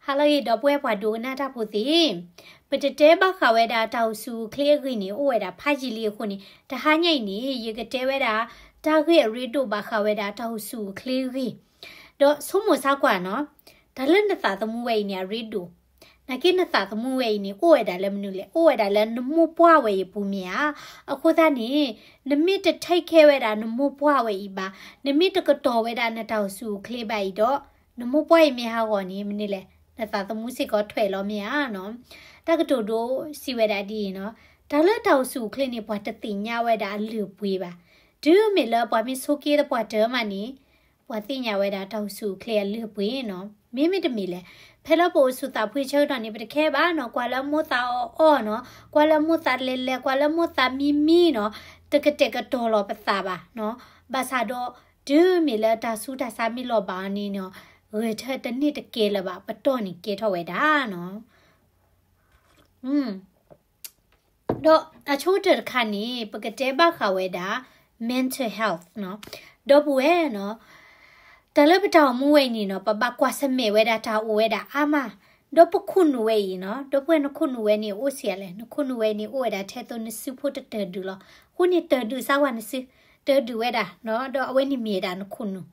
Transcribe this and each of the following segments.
ဟါလၢအဂ့ၤ ဒီပုၢ်ဝဲၢ်ပှၤဒိကနၣ်တၢ်ဖိသ့ၣ်, ပတတဲဘၣ်ဃးဝဲဒၣ်တၢ်အိၣ်ဆူၣ်အိၣ်ချ့အဂ့ၢ်န့ၣ် အိၣ်ဝဲဒၣ်ဖးယံာ်လံအဃိန့ၣ် တဟါညါအံၤန့ၣ် ယကတဲဝဲဒၣ် တၢ်ဂ့ၢ်အရ့ဒိၣ်ဘၣ်ဃးဝဲဒၣ်တၢ်အိၣ်ဆူၣ်အိၣ်ချ့အဂ့ၢ်, ဒီးဆိကမိၣ်ဆၢကွၢ်နီၤ, တၢ်လၢနသးသမူဝဲအံၤန့ၣ် အရ့ဒိၣ်, နာ်က့နသးသမူဝဲအံၤန့ၣ် အိၣ်ဝဲဒၣ်လၢမနုၤလဲၣ်, အိၣ်ဝဲဒၣ်လၢနမိၢ်ပှၢ်ဝဲအံၤအပူၤမ့ၢ်ဧါ. အဃိသတးန့ၣ် နမ့ၢ်တ take care ဝဲဒၣ်နမိၢ်ပှၢ်ဝဲအံၤဘၣ်, နမ့ၢ်တကတီၤဝဲဒၣ်နတၢ်အိၣ်ဆူၣ်အိၣ်ချ့ဘၣ်အံၤဒီး နမိၢ်ပှၢ်အံၤမ့ၢ်ဟးဂီၤန့ၣ် မနုၤလဲၣ်, နသးသမူစ့ၢ်ကီးထွဲးလီၤမ့ၢ်ဧါနီၤ. တၢ်ကတိၤဒိစံးဝဲဒၣ်ဒ်အံၤနီၤ, တၢ်လၢတၢ်အိၣ်ဆူၣ်အိၣ်ချ့န့ၣ် ပှၤတသ့ၣ်ညါဝဲဒၣ်အလုၢ်အပှ့ၤဘၣ်. တုၤမ့ၢ်လၢပှၤမ့ၢ်ဆိးက့သပှၢ်တၢၢ်မးန့ၣ် ပှၤသ့ၣ်ညါဝဲဒၣ်တၢ်အိၣ်ဆူၣ်အိၣ်ချ့အလုၢ်အပှ့ၤနီၤ. မ့မ့ၢ်တမ့ၢ်လဲၣ်, ဖဲလၢပအိၣ်ဆူၣ်သးဖှံဆၢကတီၢ်န့ၣ် ပတခဲဘၣ်နီၤ, ကွၢ်လၢမိၢ်သးအီၣ်အီၣ်နီၤ, ကွၢ်လၢမိၢ်သးလဲၤလဲၤ, ကွၢ်လၢမိၢ်သးမံမံနီၤ, တကတဲာ်ကတီၤလီၤပသးဘၣ်နီၤ. ဘၣ်ဆၣ်ဒီး တုၤမ့ၢ်လၢတၢ်ဆူးတၢ်ဆါမ့ၢ်လီၤဘၣ်အီၤန့ၣ်နီၤ, ဂဲၤထၢၣ်တန့ၢ်တကဲလၢၤဘၣ်, ပတီၢ်န့ၣ်ကဲထီၣ်ဝဲဒၣ်နီၤ. ဒီးအဆိကတၢၢ်တခါန့ၣ် ပကတဲဘၣ်ဃးဝဲဒၣ် mental health နီၤ. ဒီပုၢ်ဝဲၢ်နီၤ, တၢ်လၢပတၢ်အိၣ်မူဝဲအံၤန့ၣ်နီၤ, ပဘၣ်ကွၢ်ဆၢၣ်မဲာ်ဝဲဒၣ်တၢ်အိၣ်ဝဲဒၣ်အါမး, ဒီးပခိၣ်နူာ်ဝဲအံၤနီၤ, ဒီပုၢ်ဝဲၢ်နခိၣ်နူာ်ဝဲန့ၣ်အိၣ်ဆံးအါလဲၣ်, နခိၣ်နူာ်ဝဲန့ၣ်အိၣ်ဝဲဒၣ်ထဲသိးနစုဖိတတၢၢ်ဒုးလီၤ. အဃိန့ၣ်တၢၢ်ဒုးစၢ်ဝဲနစု, တၢၢ်ဒုးဝဲဒၣ်နီၤ, ဒီးအဝဲန့ၣ်မ့ၢ်ဝဲဒၣ်နခိၣ်နူာ်.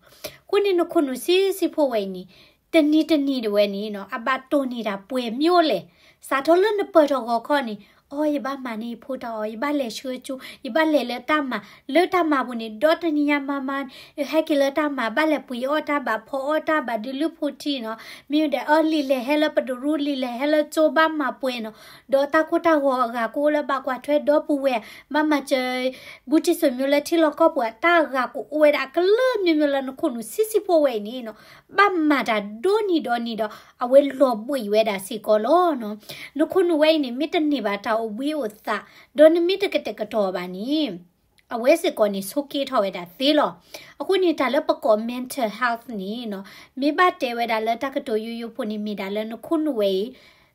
အဃိန့ၣ်နခိၣ်နူာ်ဆံးဆံးဖိဝဲအံၤန့ၣ် တနံၤတနံၤတဝဲန့ၣ်နီၤ, အဘၣ်တိၢ်န့ၢ်တၢ်ပှဲၤမ့ၢ်အိၣ်လဲၣ်. စးထီၣ်လၢနပၢၢ်ထီၣ်ဂီၤခီန့ၣ်, အိ ယဘၣ်မၤန့ၢ်ယဖိတၢ်အီၣ်, ယဘၣ်လဲၤဆှၢကၠိ, ယဘၣ်လဲၤလၢတၢ်မၤ, လၢတၢ်မၤပူၤန့ၣ် ဒီတနံၤညါမၤမၤ, ဟဲက့ၤလၢတၢ်မၤ ဘၣ်လဲၤပှ့ၤအီၣ်တၢ်ဘၣ်, ဖီအီၣ်တၢ်ဘၣ်, ဒုးလုၢ်ဖိထံနီၤ, မ့ၢ်ဒီး အၢ လံာ်လဲၢ်ဟဲလၢပတရူး, လံာ်လဲၢ်ဟဲလၢကၠိ ဘၣ်မၤပှဲၤနီၤ, ဒီးတၢ်ကိၢ်တၢ်ဂီၤအဂၤကအိၣ်လၢဘၣ်ကွၢ်ထွဲ, ဒီပုၢ်ဝဲၢ် ဘၣ်မၤစၢၤ ဘူးတံၢ်စိမိၤလၢထံလီၢ်ကီၢ်ပူၤ တၢ်အဂၤကအိၣ်ဝဲဒၣ်အကလုာ်ကလုာ်လၢနခိၣ်နူာ်ဆံးဆံးဖိဝဲအံၤန့ၣ်နီၤ, ဘၣ်မၤတၢ်ဒိၣ်နံၤဒီးနံၤဒီး အဝဲလီၤဘှံးဝဲဒၣ်စ့ၢ်ကီးလီၤနီၤ. နခိၣ်နူာ်ဝဲအံၤန့ၣ် မ့ၢ်တန့ၢ်ဘၣ်တၢ်အိၣ်ဘှံးအိၣ်သး, ဒီးနမ့ၢ်တကတဲာ်ကတီၤဘၣ်န့ၣ် အဝဲစ့ၢ်ကီးန့ၣ်ဆိးက့ထီၣ်ဝဲဒၣ်သ့လီၤ. အဃိန့ၣ် တၢ်လၢပကိး mental health န့ၣ်နီၤ, မ့ၢ်ဘၣ်တဲဝဲဒၣ်လၢတၢ်ကတိၤယိယိဖိန့ၣ် မ့ၢ်ဒၣ်လၢနခိၣ်နူာ်ဝဲ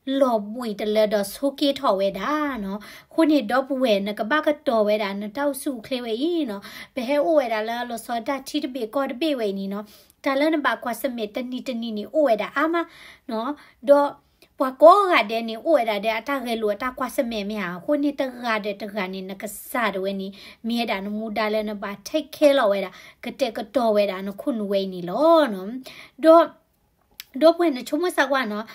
အံၤ လီၤဘှံးတလၢဒီးဆိးက့ထီၣ်ဝဲဒၣ်နီၤ. အဃိန့ၣ် ဒီပုၢ်ဝဲၢ် နကဘၣ်ကတီၤဝဲဒၣ်နတၢ်အိၣ်ဆူၣ်အိၣ်ချ့ဝဲအံၤနီၤ, ပဟဲအိၣ်ဝဲဒၣ်လၢလီၤဆီဒၣ်ထံတဘ့ၣ်ကီၢ်တဘ့ၣ်ဝဲအံၤန့ၣ်နီၤ, တၢ်လၢနဘၣ်ကွၢ်ဆၢၣ်မဲာ်တနံၤတနံၤန့ၣ် အိၣ်ဝဲဒၣ်အါမးနီၤ. ဒီးပှၤကိးဂၤဒဲးန့ၣ် အိၣ်ဝဲဒၣ်ဒီးအတၢ်ဂဲၤလိာ်အတၢ်ကွၢ်ဆၢၣ်မဲာ်မ့ၢ်ဧါ. အဃိန့ၣ် တဂၤဒီးတဂၤန့ၣ် နကစၢ်ဒၣ်ဝဲန့ၣ် မ့ၢ်ဝဲဒၣ်နမူဒါလၢနဘၣ် take care လီၤဝဲဒၣ်, ကတဲာ်ကတီၤဝဲဒၣ်နခိၣ်နူာ်ဝဲအံၤန့ၣ်လီၤနီၤ. ဒီး ဒီပုၢ်ဝဲၢ် နဆိကမိၣ်စၢ်ကွၢ်နီၤ,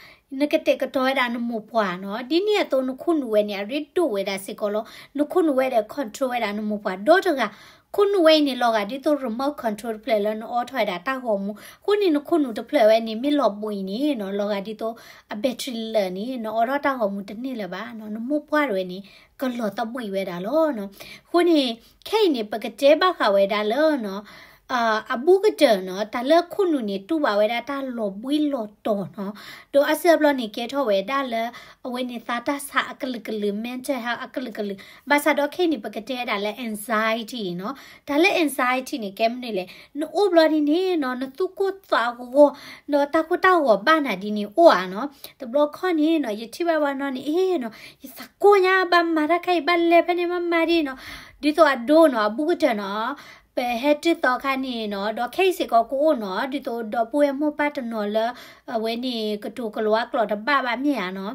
နကတဲာ်ကတီၤဝဲဒၣ်နမိၢ်ပှၢ်နီၤ, ဒ်န့ၣ်အသိးနခိၣ်နူာ်ဝဲန့ၣ် အရ့ဒိၣ်ဝဲဒၣ်စ့ၢ်ကီးလီၤ. နခိၣ်နူာ်ဝဲဒီး control ဝဲဒၣ်နမိၢ်ပှၢ်ဒီတဂၤ, ခိၣ်နူာ်ဝဲအံၤန့ၣ် လီၤဂာ်ဒ်သိး remote control တဖျၢၣ်လၢနအိးထီၣ်ဝဲဒၣ်တၢ်ဂီၤမူ, အဃိန့ၣ် နခိၣ်နူာ်တဖျၢၣ်ဝဲန့ၣ် မ့ၢ်လီၤဘှံးအံၤန့ၣ်နီၤ, လီၤဂာ်ဒ်သိး အ battery လၢာ်န့ၣ် နအိးထီၣ်တၢ်ဂီၤမူတန့ၢ်လၢၤဘၣ်နီၤ, နမိၢ်ပှၢ်တဝဲန့ၣ် ကလီၤသဘှံးဝဲဒၣ်လီၤနီၤ. အဃိန့ၣ် ခဲအံၤန့ၣ် ပကတဲဘၣ်ဃးဝဲဒၣ်လၢနီၤ အဘူးကတၢၢ်နီၤ, တၢ်လၢခိၣ်နူာ်န့ၣ် တူၢ်ဘၣ်ဝဲဒၣ်တၢ်လီၤဘှံးလီၤတီၤနီၤ, ဒီးအါစုအါဘျီန့ၣ် ကဲထီၣ်ဝဲဒၣ်လၢ အဝဲန့ၣ်သးတၢ်ဆါအကလုာ်ကလုာ်, mental health အကလုာ်ကလုာ်, ဘၣ်ဆၣ်ဒီးခဲအံၤန့ၣ် ပကတဲဝဲဒၣ်လၢ anxiety နီၤ, တၢ်လၢ anxiety န့ၣ် ကဲမနုၤလဲၣ်, နအိၣ်ဘျီဒ်န့ၣ်နီၤ, နသူၣ်ကိၢ်သးဂီၤ, ဒီးတၢ်ကိၢ်တၢ်ဂီၤဘၣ်နၤဒ်န့ၣ်အိၣ်ဧါနီၤ, တဘျီခီန့ၣ်နီၤ, ယထံၣ်ဘၣ်ဝဲနီၤန့ၣ် အ့နီၤ, ယသးကိၢ်ညါ ဘၣ်မၤတၢ်ခါအံၤ ဘၣ်လဲၤဖဲန့ၣ် ဘၣ်မၤဒ်နီၤ, ဒ်သိးအဒိနီၤ, အဘူးကတၢၢ်နီၤ ပဟဲတုၤသီခါန့ၣ်နီၤ, ဒီးခဲအံၤစ့ၢ်ကီးကအိၣ်နီၤ, ဒ်သိးဒီပုၢ်ဝဲၢ်မိၢ်ပၢ်တနီၤလၢ အဝဲန့ၣ် ကတိၤကလၤဝါကျိာ်တဘၣ်ဘၣ်မ့ၢ်ဧါနီၤ,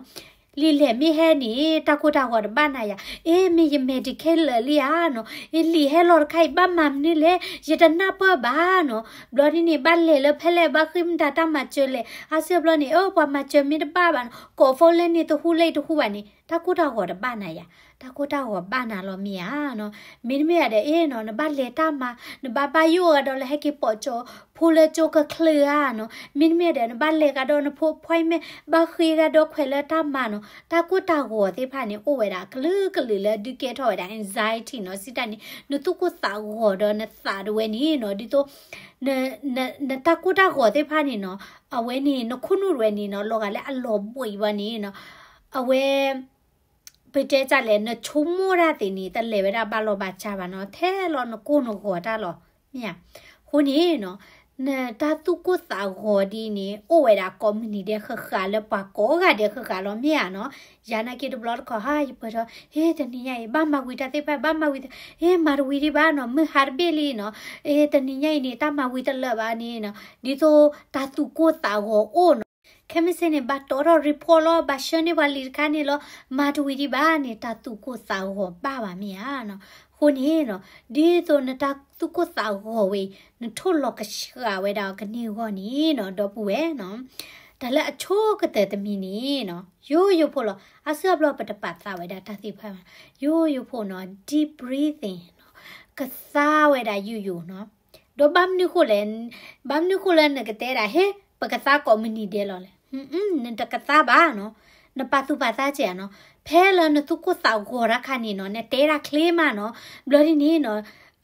လံာ်လဲၢ်မ့ၢ်ဟဲန့ၣ် တၢ်ကိၢ်တၢ်ဂီၤတဘၣ်နၤယၤ, အ့ မ့ၢ်ယ medical လၢာ်လံဧါနီၤ, အ့ လံာ်ဟဲလီၤတခါအံၤ ဘၣ်မၤမနုၤလဲၣ်, ယတနၢ်ပၢၢ်ဘၣ်နီၤ, ဘျီဒ်န့ၣ် ဘၣ်လဲၤလၢဖဲလဲၣ် ဘၣ်ဃ့ၢ်မတၤတၢ်မၤစၢၤလဲၣ်, အါစုအါဘျီန့ၣ် အၢ ပှၤမၤစၢၤမ့ၢ်တဘၣ်ဘၣ်နီၤ, ကိး phone လၢန့ၣ်တဟူလၢအံၤတဟူဘၣ်န့ၣ် တၢ်ကိၢ်တၢ်ဂီၤတဘၣ်နၤယၤ, တၢ်ကိၢ်တၢ်ဂီၤဘၣ်နၤလီၤမ့ၢ်ဧါနီၤ, မ့တမ့ၢ်ယၤဒီး အ့နီၤ နဘၣ်လဲၤတၢ်မၤ, နဘၣ်ဘၣ်ယိၣ်ဂၤဒီးလၢဟဲက့ၤပိာ်ကၠီဖိလၢကၠိကချၢဧါနီၤ, မ့တမ့ၢ်ဒီး နဘၣ်လဲၤဂၤဒီးနဖိ appointment ဘၣ်ဃ့ဂၤဒီးခွဲးလၢတၢ်မၤနီၤ, တၢ်ကိၢ်တၢ်ဂီၤသ့ၣ်တဖၣ်န့ၣ် အိၣ်ဝဲဒၣ်ကလုာ်ကလုာ်လၢဒုးကဲထီၣ်ဝဲဒၣ် anxiety နီၤ, စံးတၢ်န့ၣ် နသူၣ်ကိၢ်သးဂီၤဒီးနသးတဝဲန့ၣ်နီၤ, ဒ်သိး နတၢ်ကိၢ်တၢ်ဂီၤသ့ၣ်တဖၣ်န့ၣ်နီၤ, အဝဲန့ၣ် နခိၣ်နူာ်တဝဲန့ၣ်နီၤ, လီၤဂာ်လၢအလီၤဘှံးဘၣ်န့ၣ်နီၤ, အဝဲ ပတဲတၢ်လဲၣ် နဆိကမိၣ်တၢ်သ့ၣ်န့ၣ် တလဲၤဝဲဒၣ်ဘၣ်လီၢ်ဘၣ်စးဘၣ်နီၤ, ထဲလီၤနကိၢ်နဂီၤတၢ်လီၤ, မ့ၢ်ဧါ. အဃိန့ၣ်နီၤ, နတၢ်သူၣ်ကိၢ်သးဂီၤဒ်န့ၣ် အိၣ်ဝဲဒၣ်ကိးမုၢ်နံၤဒဲးဃၣ်ဃၣ်လၢပှၤကိးဂၤဒဲးဃၣ်ဃၣ်လီၤ မ့ၢ်ဧါနီၤ. ယၤနာ်က့တဘျီတခီၣ် ဟါ ယပၢၢ်ထီၣ် ဟ့ တနံၤညါအံၤ ဘၣ်မၤဝံၤတၢ်သ့ၣ်တဖၣ် ဘၣ်မၤဝံၤတၢ်, ဟ့ မၤတဝံၤဒံးဘၣ်နီၤ, မုၢ်ဟါတဘ့ၣ်လံနီၤ, အ့ တနံၤညါအံၤန့ၣ် တၢ်မၤဝံၤတလၢာ်ဘၣ်န့ၣ်နီၤ, ဒ်သိးတၢ်သူၣ်ကိၢ်သးဂီၤအိၣ်နီၤ. ခဲမုၢ်ဆ့ၣ်န့ၣ် ဘၣ်တီထီၣ် report လီၤ, ဘၣ်ဆှၢန့ၢ်ပှၤလံာ်တခါန့ၣ်လီၤ, မၤတဝံၤဒံးဘၣ်န့ၣ် တၢ်သူၣ်ကိၢ်သးဂီၤဘၣ်ဘၣ်မ့ၢ်ဧါနီၤ. အဃိန့ၣ်နီၤ ဒ်သိးနတၢ်သူၣ်ကိၢ်သးဂီၤဝဲအံၤ နထိၣ်လီၤကဆှးဝဲဒၣ်အီၤကန့ၢ်အဂီၢ်န့ၣ်နီၤ ဒီပုၢ်ဝဲၢ်နီၤ, တၢ်လၢအဆိကတၢၢ်တမံၤန့ၣ်နီၤ ယိယိဖိလီၤ. အါစုအါဘျီပတပာ်သးဝဲဒၣ်တၢ်သ့ၣ်တဖၣ်ဘၣ်, ယိယိဖိနီၤ deep breathing နီၤ, ကသါဝဲဒၣ်ယိယိနီၤ. ဒီးဘၣ်မနုၤဃိလဲၣ်, ဘၣ်မနုၤဃိလၢနကတဲဒၣ် ဟ့ ပကသါကိးမုၢ်နံၤဒဲးလီၤလဲၣ်. နတကသါဘၣ်နီၤ, နပာ်သူၣ်ပာ်သးစ့ၢ်ဧါနီၤ. ဖဲလၢနသူၣ်ကိၢ်သးဂီၤတၢ်ခါန့ၣ်နီၤ နတဲဒၣ်ချ့မးနီၤ, ဘျီဒ်န့ၣ်နီၤ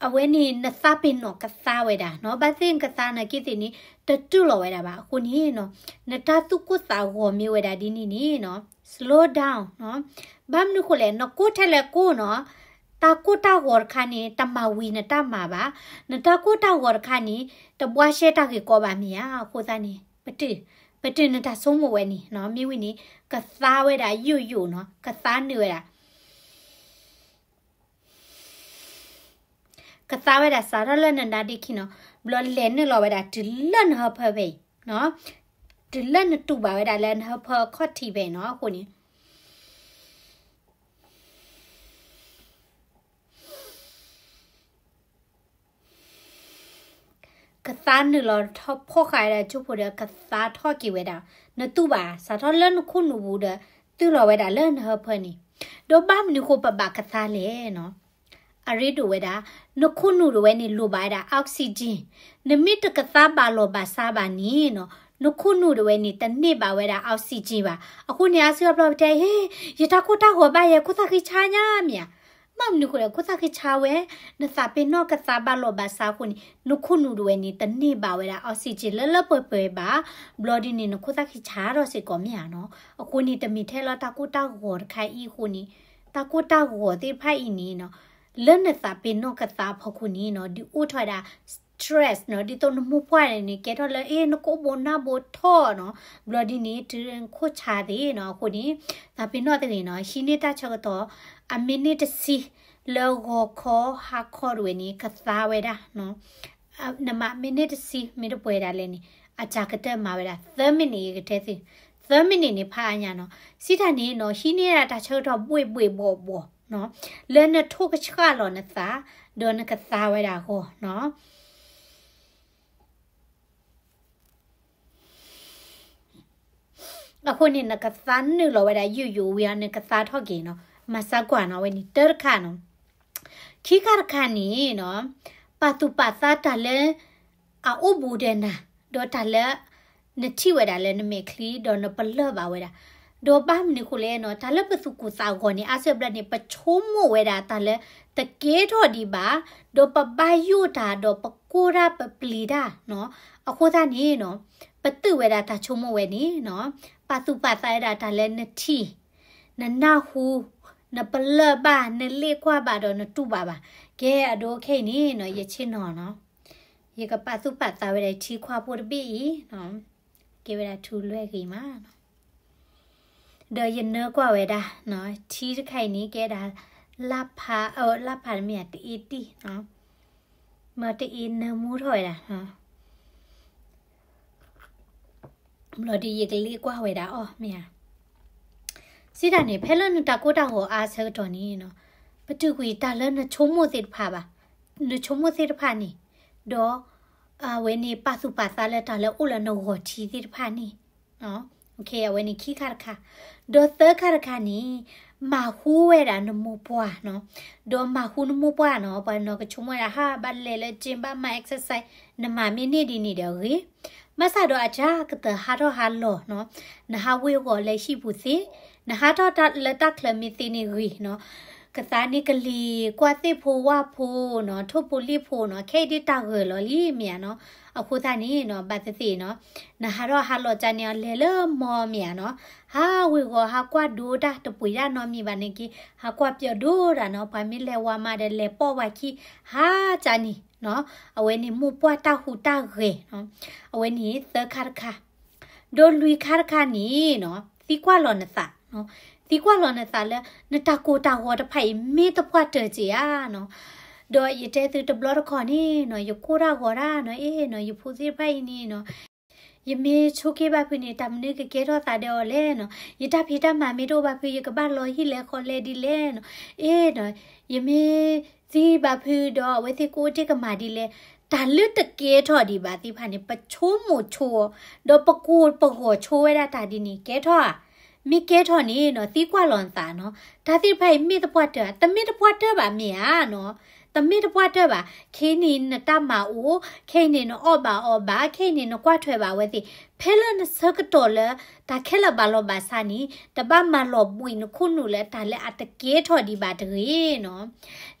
အဝဲန့ၣ်နသးပ့ၤနီၣ်ကသါဝဲဒၣ်နီၤ, ဘၣ်သ့ၣ်နကသါနာ်က့သ့ၣ်န့ၣ် တတူၢ်လိာ်ဝဲဒၣ်ဘၣ်. အဃိန့ၣ်နီၤ နတၢ်သူၣ်ကိၢ်သးဂီၤမ့ၢ်ဝဲဒၣ်ဒ်န့ၣ်န့ၣ်နီၤ slow down နီၤ. ဘၣ်မနုၤဃိလဲၣ်, နကိၢ်ထဲလဲၣ်ကိၢ်နီၤ, တၢ်ကိၢ်တၢ်ဂီၤတခါန့ၣ် တမၤဝံၤနတၢ်မၤဘၣ်, နတၢ်ကိၢ်တၢ်ဂီၤတခါန့ၣ် တဘှါရှဲတၢ်ဂ့ၢ်ကီဘၣ်မ့ၢ်ဧါ. အဃိသတးန့ၣ် ပတုာ်, ပတုာ်နတၢ်ဆိကမိၣ်ဝဲန့ၣ်နီၤ, မ့ၢ်ဝံၤန့ၣ် ကသါဝဲဒၣ်ယိာ်ယိာ်နီၤ, ကသါနုာ်ဝဲဒၣ် ကသါဝဲဒၣ်စးထီၣ်လၢနနါဒ့ခံနီၤ, ဘျီလဲၤနုာ်လီၤဝဲဒၣ်တုၤလၢနဟၢဖၢဖဲအံၤ, တုၤလၢနတူၢ်ဘၣ်ဝဲဒၣ်လၢနဟၢဖၢခီၣ်ထံးဖဲအံၤနီၤ, အဃိန့ၣ် ကသါနုာ်လီၤထီၣ်ဖီၣ်ဃာ်ဝဲဒၣ်ကၠိဖိဒီး ကသါထီၣ်က့ၤဝဲဒၣ်, နတူၢ်ဘၣ် စးထီၣ်လၢနခိၣ်နူာ်ပူၤဒီး တုၤလီၤဝဲဒၣ်လၢနဟၢဖၢန့ၣ်, ဒီးဘၣ်မနုၤဃိပဘၣ်ကသါလဲၣ်နီၤ, အရ့ဒိၣ်ဝဲဒၣ်, နခိၣ်နူာ်တဝဲန့ၣ် လိၣ်ဘၣ်ဝဲဒၣ် oxygen, နမ့ၢ်တကသါဘၣ်လီၢ်ဘၣ်စးဘၣ်န့ၣ်နီၤ, နခိၣ်နူာ်တဝဲန့ၣ် တန့ၢ်ဘၣ်ဝဲဒၣ် oxygen ဘၣ်. အဃိန့ၣ် အါစုအါဘျီပတဲ ဟ့ ယတၢ်ကိၢ်တၢ်ဂီၤဘၣ်ယဲ ခိၣ်သၣ်ဃံဆါညါမ့ၢ်ဧါ. ဘၣ်မနုၤဃိလဲၣ် ခိၣ်သၣ်ဃံဆါဝဲ, နသးပ့ၤနီၣ်ကသါဘၣ်လီၢ်ဘၣ်စးအဃိန့ၣ် နခိၣ်နူာ်တဝဲန့ၣ် တန့ၢ်ဘၣ်ဝဲဒၣ် oxygen လၢလၢပှဲၤပှဲၤဘၣ်, ဘျီဒ်န့ၣ် နခိၣ်သၣ်ဃံဆါထီၣ်စ့ၢ်ကီးမ့ၢ်ဧါနီၤ. အဃိန့ၣ် တမ့ၢ်ထဲလၢတၢ်ကိၢ်တၢ်ဂီၤတခါအံၤအဃိန့ၣ်, တၢ်ကိၢ်တၢ်ဂီၤသ့ၣ်တဖၣ်အံၤန့ၣ်နီၤ, လၢနသးပ့ၤနီၣ်ကသါအဖီခိၣ်န့ၣ်နီၤ ဒုးအိၣ်ထီၣ်ဝဲဒၣ် stress နီၤ, ဒ်သိးနမိၢ်ပှၢ်န့ၣ်န့ၣ် ကဲထီၣ်လၢ အ့ နကိာ်ဘိနၢ်ဘိထီၣ်နီၤ, ဘျီဒ်န့ၣ် တုၤခိၣ်ဆါသ့ၣ်နီၤ, အဃိန့ၣ် သးပ့ၤနီၣ်တဂ့ၤနီၤ, ဟံးန့ၢ်တၢ်ဆၢကတီၢ် အမံးနံးတဆံ လၢဂီၤခီဟါခီတဝဲန့ၣ် ကသါဝဲဒၣ်နီၤ, နမၤမံးနံးတဆံ မ့ၢ်တပှဲၤဒၣ်လဲာ်န့ၣ် အစှၤကတၢၢ်မၤဝဲဒၣ် သၢမံးနံး ယကတဲသု, သၢမံးနံးန့ၣ် ဖးအါညါနီၤ, စံးတၢ်န့ၣ်နီၤ ဟံးန့ၢ်ဒၣ်တၢ်ဆၢကတီၢ်ဘှ့ၣ်ဘှ့ၣ်ဘှီၣ်ဘှီၣ်နီၤ, လၢနထိၣ်ကဆှၣ်လီၤနသး ဒီးနကသါဝဲဒၣ်အဂီၢ်နီၤ. အဃိန့ၣ် နကသါနုာ်လီၤဝဲဒၣ်ယိာ်ယိာ်ဝံၤအီၤ နကသါထီၣ်က့ၤနီၤ, မၤစၢ်ကွၢ်နီၤ, အဝဲန့ၣ်တၢ်တခါနီၤ. ခံခါတခါန့ၣ်နီၤ, ပာ်သူၣ်ပာ်သးတၢ်လၢ အအိၣ်ဘူးဒီးနၤ, ဒီးတၢ်လၢ နထံၣ်ဝဲဒၣ်လၢနမဲာ်ချံ ဒီးနပလၢၢ်ဘၣ်ဝဲဒၣ်, ဒီးဘၣ်မနုၤဃိလဲၣ်နီၤ, တၢ်လၢပသူၣ်ကိၢ်သးဂီၤန့ၣ် အါစုအါဘျီန့ၣ် ပဆိကမိၣ်ဝဲဒၣ်တၢ်လၢ တကဲထီၣ်ဒံးဘၣ်, ဒီးပဘၣ်ယိၣ်တၢ်ဒီးပကိၢ်တၢ်ပပျံၤတၢ်နီၤ, အဃိသတးန့ၣ်နီၤ, ပတုာ်ဝဲဒၣ်တၢ်ဆိကမိၣ်ဝဲန့ၣ်နီၤ, ပာ်သူၣ်ပာ်သးဝဲဒၣ်တၢ်လၢနထံၣ်, နနၢ်ဟူ, နပလၢၢ်ဘၣ်, နလ့ၣ်ကွၢ်ဘၣ်ဒီးနတူၢ်ဘၣ်ဘၣ်. ကဲအဒိခဲအံၤန့ၣ်နီၤ, ယဆ့ၣ်နီၤနီၤ, ယကပာ်သူၣ်ပာ်သးဝဲဒၣ်ထံခွါဖိတဘ့ၣ်အံၤ, ကဲဝဲဒၣ်ထူလွဲၢ်ဂ့ၤမးနီၤ. ဒီးယနၢကွၢ်ဝဲဒၣ်နီၤ, ထံတခါအံၤန့ၣ် ကဲဒၣ် လၢ်ဖး, အၢ လၢ်ဖးတမ့ၢ် တအ့တံၢ်နီၤ, မ့ၢ်တအ့နၢမူထီၣ်ဝဲဒၣ်နီၤ. ဘျီဒ်ယကလ့ၣ်ကွၢ်ဝဲဒၣ်အီၤမ့ၢ်ဧါ. စံးတၢ်န့ၣ် ဖဲလၢနတၢ်ကိၢ်တၢ်ဂီၤအါဆၢကတီၢ်န့ၣ်နီၤ, ပတုာ်ကွံာ်တၢ်လၢနဆိကမိၣ်သ့ၣ်တဖၣ်ဘၣ်, နဆိကမိၣ်သ့ၣ်တဖၣ်န့ၣ်, ဒီး အဝဲန့ၣ် ပာ်သူၣ်ပာ်သးလၢတၢ်လၢအိၣ်လၢနဂီၢ်ထံသ့ၣ်တဖၣ်န့ၣ်, အဝဲန့ၣ်ခံခါတခါ, ဒီးသၢခါတခါန့ၣ်, မၤဟူဝဲဒၣ်နမိၢ်ပှၢ်နီၤ, ဒီးမၤဟူနမိၢ်ပှၢ်နီၤ, ပှၤနီၤကဆိကမိၣ်ဝဲဒၣ် ဟါ ဘၣ်လဲၤလၢ gym ဘၣ်မၤ exercise, နမၤမ့ၢ်န့ၢ်ဒ်န့ၣ်ဒီးဂ့ၤ, ဘၣ်ဆၣ်ဒီးအစှၤကတၢၢ်ဟးထီၣ်ဟးလီၤနီၤ, နဟးဝ့ၤဝီၤလၢဟံၣ်ပူၤသ့, နဟးထီၣ်လၢတၢ်ချၢမ့ၢ်သ့န့ၣ်ဂ့ၤနီၤ, ကသါန့ၢ်ကလံၤကွၢ်သ့ၣ်ဖိဝၣ်ဖိနီၤ, ထိၣ်ဖိလံၣ်ဖိနီၤ, ခဲအံၤဒ်တၢ်ဂၢၢ်လီၤလံမ့ၢ်ဧါနီၤ, အဃိသတးန့ၣ်နီၤ, ဘၣ်သ့ၣ်သ့ၣ်နီၤ, နဟးထီၣ်ဟးလီၤကန့ၣ် လဲၤလၢမီမ့ၢ်ဧါနီၤ, ဟးဝ့ၤဝီၤ ဟးကွၢ်ဒိတၢ် တပှ့ၤတၢ်နီတမံၤဘၣ်န့ၣ်က့, ဟးကွၢ်ပျီဒိတၢ်နီၤ, ပှၤမ့ၢ်လဲၤဝါမးဒီး လဲၤပိာ်ပှၤခံ, ဟးကန့ၣ်နီၤ, အဝဲန့ၣ်မိၢ်ပှၢ်တၢ်ဟူးတၢ်ဂဲၤနီၤ, အဝဲန့ၣ်သၢခါတခါ, ဒီးလွံၢ်ခါတခါန့ၣ်နီၤ, သံကွၢ်လီၤနသး, သံကွၢ်လီၤနသးလၢ နတၢ်ကိၢ်တၢ်ဂီၤတဖၣ်အံၤ မ့ၢ်သပှၢ်တၢၢ်က့ဧါနီၤ, ဒီးယတဲသုတဘျီတခီၣ်န့ၣ်နီၤ, ယကိၢ်တၢ်ဂီၤတၢ်နီၤ, အ့ၣ်နီၤ, ယဖိသ့ၣ်တဖၣ်အံၤန့ၣ်နီၤ, ယမ့ၢ်ဆိးက့ဘၣ်ဖုးန့ၣ် တၢ်မနုၤကကဲထီၣ်သးဒီးအီၤလဲၣ်နီၤ. ယတၢ်ဖံးတၢ်မၤမ့ၢ်တအိၣ်ဘၣ်ဖုး ယကဘၣ်လီၤဟံၣ်လဲၤဃီလဲၤဒ်လဲၣ်နီၤ. အ့နီၤ, ယမ့ၢ်သံဘၣ်ဖုးဒီး အဝဲသ့ၣ်ကအိၣ်တ့ၢ်ကမၣ်ဒ်လဲၣ်. တၢ်လၢတကဲထီၣ်ဒံးဘၣ်သ့ၣ်တဖၣ်န့ၣ် ပဆိကမိၣ်ဆိအီၤ, ဒီးပကိၢ်ပဂီၤဆိဝဲဒၣ်တၢ်ဒ်န့ၣ် ကဲထီၣ်ဧါ. မ့ၢ်ကဲထီၣ်န့ၣ်နီၤ သံကွၢ်လီၤနသးနီၤ. တၢ်သ့ၣ်တဖၣ်အံၤမ့ၢ်သပှၢ်တၢၢ်ဧါ, တမ့ၢ်သပှၢ်တၢၢ်ဘၣ်မ့ၢ်ဧါနီၤ. တမ့ၢ်သပှၢ်တၢၢ်ဘၣ်. ခဲအံၤန့ၣ်နတၢ်မၤအိၣ်, ခဲအံၤန့ၣ်နအီၣ်ဘၣ်အီဘၣ်, ခဲအံၤန့ၣ် နကွၢ်ထွဲဘၣ်အဝဲသ့ၣ်. ဖဲလၢနဆၢကတီၢ်လၢ တၢ်ခဲလၢာ်ဘၣ်လီၤဘၣ်စးန့ၣ် တဘၣ်မၤလီၤဘှံးနခိၣ်နူာ်လၢတၢ်လၢအတကဲထီၣ်ဒံးဘၣ်တဂ့ၤနီၤ.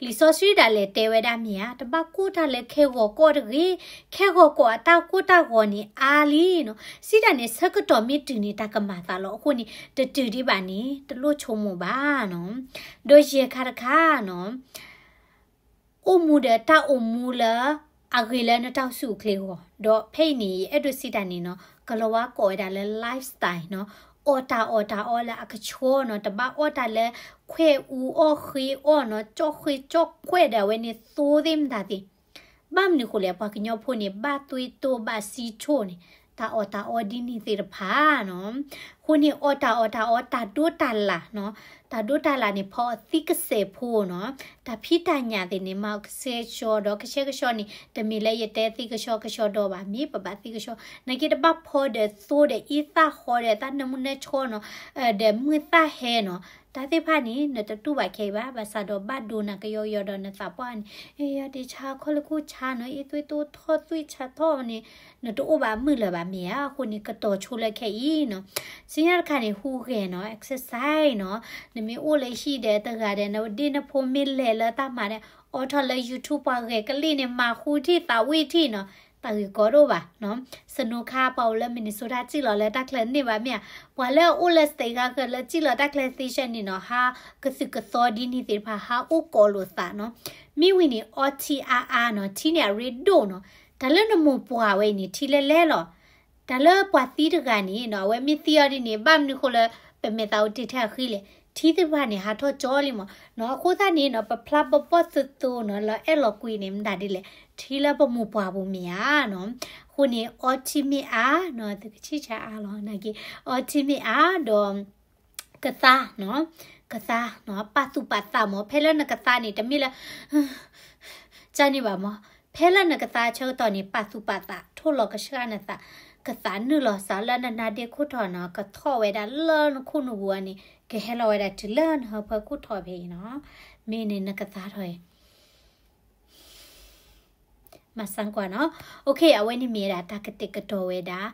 လံာ်စီဆှံဒၣ်လဲာ်တဲဝဲဒၣ်မ့ၢ်ဧါ, တဘၣ်ကိၢ်တၢ်လၢခဲဂီၤကီၢ်တဂ့ၤ, ခဲဂီၤကီၢ်အတၢ်ကိၢ်တၢ်ဂီၤန့ၣ်အါလံနီၤ. စံးတၢ်န့ၣ် ဆၢကတီၢ်မ့ၢ်တုၤန့ၣ် တၢ်ကမၤသးလီၤ. အဃိန့ၣ် တတုၤဒံးဘၣ်န့ၣ် တလိၣ်ဆိကမိၣ်ဘၣ်နီၤ. ဒီးယဲၢ်ခါတခါနီၤ အိၣ်မူဒီးတၢ်အိၣ်မူလၢ အဂ့ၤလၢနတၢ်အိၣ်ဆူၣ်အိၣ်ချ့အဂီၢ်, ဒီးဖဲအံၤန့ၣ် ယအဲၣ်ဒိးစံးတၢ်န့ၣ်နီၤ ကလီၤဝါကိးဝဲဒၣ်လၢ lifestyle နီၤ, အီၣ်တၢ်အီၣ်တၢ်အီလၢအကဆှီနီၤ, တဘၣ်အီၣ်တၢ်လၢ ခွဲးအူအီၣ်ဃ့အီၣ်နီၤ, ကၠီၣ်ဃ့ကၠီၣ်ခွဲးဒီးအဝဲန့ၣ်သိသ့ၣ်မတၤသ့ၣ် ဘၣ်မနုၤဃိလဲၣ်, ပှၤကညီဖိန့ၣ် ဘၣ်သွံၣ်တိၢ်ဘၣ်စံဆိၣ်န့ၣ် တၢ်အီၣ်တၢ်အီဒ်န့ၣ်သ့ၣ်တဖၣ်နီၤ. အဃိန့ၣ် အီၣ်တၢ်အီၣ်တၢ်အီတၢ်ဒိတၢ်လၢ်နီၤ, တၢ်ဒိတၢ်လၢ်န့ၣ် ဖီအီၤသံကစဲးဖိနီၤ, တၢ်ဖံးတၢ်ညၣ်သ့ၣ်န့ၣ် မၤအီၤကဆှဲကဆှီဒီး ကဆှဲကဆှီန့ၣ် တမ့ၢ်လၢယတဲသံကဆှီကဆှီဒီးဘၣ်, မ့ၢ်ပဘၣ်သံကဆှီ နာ်က့ တဘၣ်ဖီဒီးသိဒီးအံသၣ်ဃီဒီးတၢ်နၢမူနၢဆှီနီၤ, ဒီးမုၢ်သၣ်ဟဲနီၤ, တၢ်သ့ၣ်တဖၣ်န့ၣ် နတတူၢ်ဘၣ်ခဲအံၤဘၣ်, ဘၣ်ဆၣ်ဒီးဘၣ်ဒိနၤကယီကယီဒီးနသးပှၢ်န့ၣ် အ့ ယီၤတ့ဆါခီၣ်လၢခိၣ်ဆါနီၤ, အ့ သွံၣ်တိၢ်ထီၣ်သွံၣ်ဆါထီၣ်န့ၣ် နတအိၣ်ဘၣ်မုၢ်လၢၤဘၣ်မ့ၢ်ဧါ. အဃိန့ၣ် ကတီၤဆိလၢခဲအံၤနီၤ. စံညါတခါန့ၣ် ဟူးဂဲၤနီၤ, exercise နီၤ, နမ့ၢ်အိၣ်လၢဟံၣ်ဒီးတဂၤဒီး နဒ့နဖိမ့ၢ်လဲၤလၢတၢ်မၤဒီး အိးထီၣ်လၢ YouTube ပှၤဂဲၤကလံၣ်န့ၣ် မၤဃူထံၣ်သးဝံၣ်ထံၣ်နီၤ, တၢ်ဂ့ၢ်ကီဒိၣ်ဘၣ်နီၤ. စနိခါ ပှၤအိၣ်လၢ Minnesota စံၣ်လီၤလၢတၢ်ချၢန့ၢ်ဘၣ်မ့ၢ်ဧါ, ပှၤလၢအအိၣ်လၢ state ဂၤဃၢၤလၢစံၣ်လီၤတၢ်ချၢသ့ၣ်ဆၢန့ၣ်နီၤ, ဟးကသုးကသီဒ်န့ၣ်သ့ၣ်တဖၣ် ဟးအိၣ်ကိးလိာ်သးနီၤ. မ့ၢ်ဝံၤန့ၣ် အီထံအါအါနီၤ, ထံန့ၣ်အရ့ဒိၣ်နီၤ. တၢ်လၢနမိၢ်ပှၢ်ဝဲအံၤန့ၣ် ထံလဲၣ်လဲၣ်လီၤ. တၢ်လၢပှၤသံတဂၤန့ၣ်နီၤ, အဝဲမ့ၢ်သံအီၤဒ်န့ၣ် ဘၣ်မနုၤဃိလၢ ပမဲာ်သးအိၣ်တ့ၢ်ထဲအဃံလဲၣ်, ထံသ့ၣ်တဖၣ်န့ၣ် ဟးထီၣ်ကၠီလံမးနီၤ. အဃိသတးန့ၣ်နီၤ, ပဖျါဘီဘီၣ်သိသိနီၤ, လၢအဲၣ်လီၤကွံန့ၣ် မတၤဒ်လဲၣ်, ထံလၢပမိၢ်ပှၢ်ပူၤမ့ၢ်ဧါနီၤ. အဃိန့ၣ် အီထံမ့ၢ်အါနီၤ, သုကဆံၣ်ဆါအါလီၤနာ်က့, အီထံမ့ၢ်အါဒီး ကသါနီၤ, ကသါနီၤ, ပာ်သူၣ်ပာ်သးမး, ဖဲလၢနကသါန့ၣ် တမ့ၢ်လၢ ကန့ၣ်ဘၣ်မး, ဖဲလၢနကသါဆၢကတီၢ်န့ၣ် ပာ်သူၣ်ပာ်သး ထိၣ်လီၤကဆှၣ်နသး, ကသးနုာ်လီၤစးလၢနနါဒ့ခိၣ်ထီၣ်နီၤ, ကထီၣ်ဝဲဒၣ်လၢနခိၣ်နူာ်ပူၤအီၤန့ၣ် ကဟဲလီၤဝဲဒၣ်တုၤလၢနဟၢဖၢခိၣ်ထီၣ်ဖဲအံၤနီၤ, မ့ၢ်န့ၣ်နကသါထီၣ်အံၤ မၤစၢၤကွၢ်နီၤ. OK, အဝဲန့ၣ်မ့ၢ်ဝဲဒၣ်တၢ်ကတဲာ်ကတီၤဝဲဒၣ်